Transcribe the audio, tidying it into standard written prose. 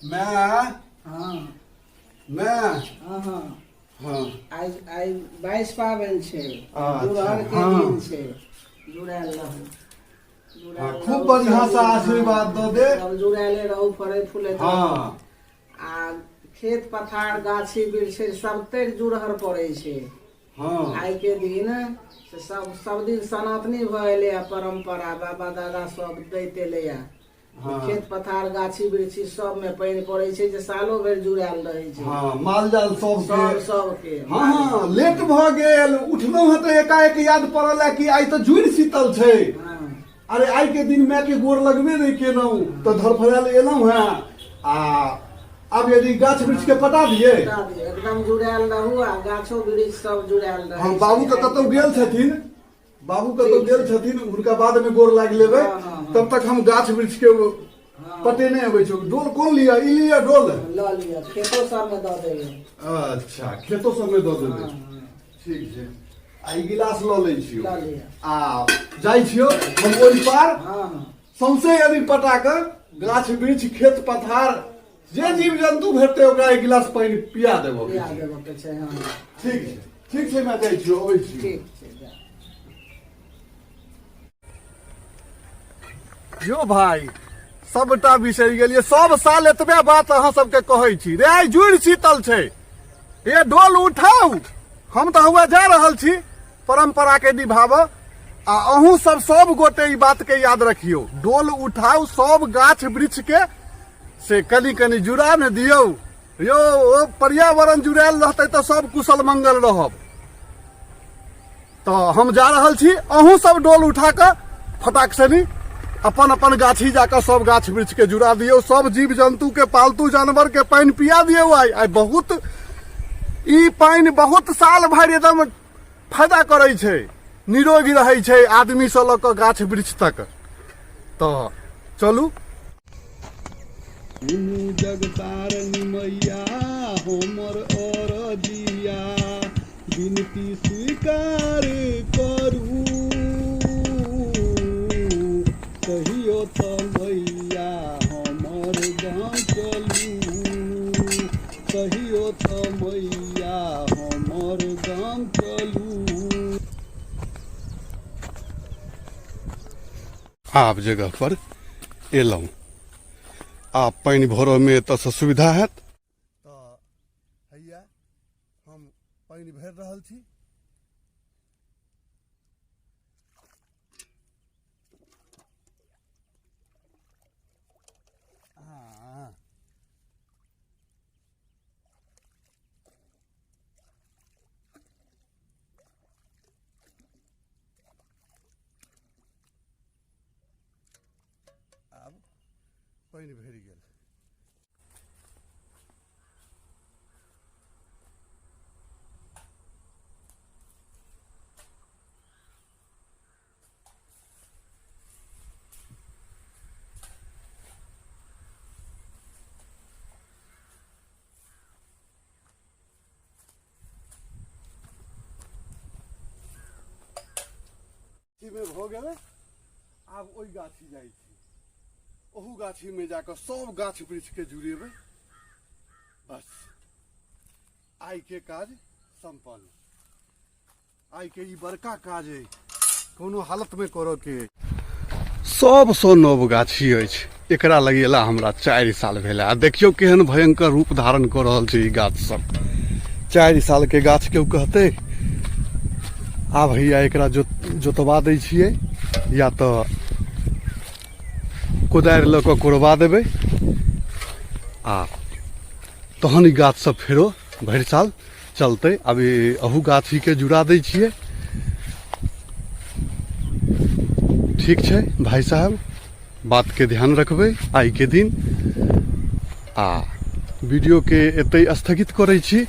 माय। हँ। माय। हँ हँ। हँ। आइ आइ 22 पाबनि छै। अच्छा, जुड़हर के हँ। दिन छै, जुड़ायल रहू। हँ, खूब बढ़िआँ से आशीर्वाद दऽ दे। सब जुड़ायले रहू, फड़ै फूलैत रहू। हँ। आ खेत पथार गाछी वृक्ष सबतरि जुड़हर पड़ै छै। हँ। आइ के दिन से सब सब दिन सनातनी भऽ एलै आ परम्परा बाबा दादा सब दैत एलै आ हँ। खेत पथार गाछी वृक्षी सब में पानि पड़ै छै जे सालो भरि जुड़ायल रहै छै। हँ, माल जाल सब सबके। सबके। हँ हँ, लेट भऽ गेल, उठलहुँ हँ तऽ एकाएक याद पड़ल है कि आइ तऽ जुड़ि शीतल छै। हँ। अरे आइ के दिन माय के गोर लगबे नहि केलहुँ तऽ धड़फड़ायल एलहुँ हँ। आ आब यदि गाछ वृक्ष के पटा दिए। पटा दियै, एकदम जुड़ायल रहू आ गाछो वृक्ष सब जुड़ायल रहै हम बाबू तऽ कतहु गेल छथिन, बाबू कतहु गेल छथिन, हुनका बाद में गोर लागि लेबै। हँ, हँ, हँ। तब तक हम गाछ वृक्ष के पटेने अबै छी। डोल कोन लिअ? ई लिअ डोल? लऽ लिअ, खेतो सबमे दऽ देबै। अच्छा, खेतो सबमे दऽ देबै। हँ, हँ। ठीक छै, आ ई गिलास लऽ लै छियौ। लऽ लिअ। आ जाइ छियौ हम ओहि पार। हँ हँ। सौंसे यदि पटा कऽ गाछ वृक्ष खेत पथार जे जीव जन्तु भेटतै ओकरा एक गिलास पानि पिया देबऽ के पिया छै। देबऽ के छै, हँ। ठीक छै, ठीक छै, मैं जाइ छियौ, अबै छियौ। ठीक छै, जा। यो भाई, सबटा बिसरि गेलियै। सब साल एतबे बात अहाँ सबके कहै छी रे, आइ जुड़ि शीतल छै, ये डोल उठाउ। हम तऽ हुआ जा रहल छी परंपरा के निभाबऽ, आ अहूँ सब सब गोटे ई बात के याद रखियौ, डोल उठाउ, सब गाछ वृक्ष के से कनि कनि जुड़ा ने दियौ यौ। ओ पर्यावरण जुड़ायल रहतै तऽ सब कुशल मंगल रहब। तऽ हम जा रहल छी, अहूँ सब डोल उठा कऽ फटाक से नी अपन अपन गाछी जाकऽ सब गाछ वृक्ष के जुड़ा दियौ, सब जीव जन्तु के पालतू जानवर के पानि पिया दियौ। आइ आइ बहुत ई पानि बहुत साल भरि एकदम फायदा करै छै, निरोगी रहै छै आदमी से लऽ कऽ गाछ वृक्ष तक। तऽ चलू। दुनू जगतारनी मैया हमर अरजिया, विनती स्वीकार करू, कहियो तऽ मैया हमर गाँव चलू, कहियो तऽ मैया हमर गाम चलू। आब जगह पर एलहुँ, आब पानि भरऽमे एतऽसँ सुविधा हैत। तऽ हैया हम पानि भरि रहल छी। हँ, आब पानि भरि गेल। मे भऽ गेलै, आब ओहि गाछी जाइ छी, ओहू गाछीमे जाकऽ सब गाछ वृक्षके जुड़ेबै। बस आइके काज सम्पन्न। आइके ई बड़का काज अइ, कोनो हालतमे करऽके अइ। सबसँ नव गाछी अछि, एकरा लगेला हमरा 4 साल भेल आ देखियौ केहन भयंकर रूप धारण कऽ रहल छै ई गाछ सब। 4 साल के गाछ केओ कहतै? आब हैया एकरा जोतवा दै छियै या तऽ कोदारि लऽ कऽ कोड़बा देबै आ तहन ई गाछ सब फेरो भरि साल चलतै। आब ई अहू गाछीके जुड़ा दै छियै। ठीक छै भाइ साहब, बातके ध्यान रखबै आइके दिन, आ वीडियोके एतहि स्थगित करै छी।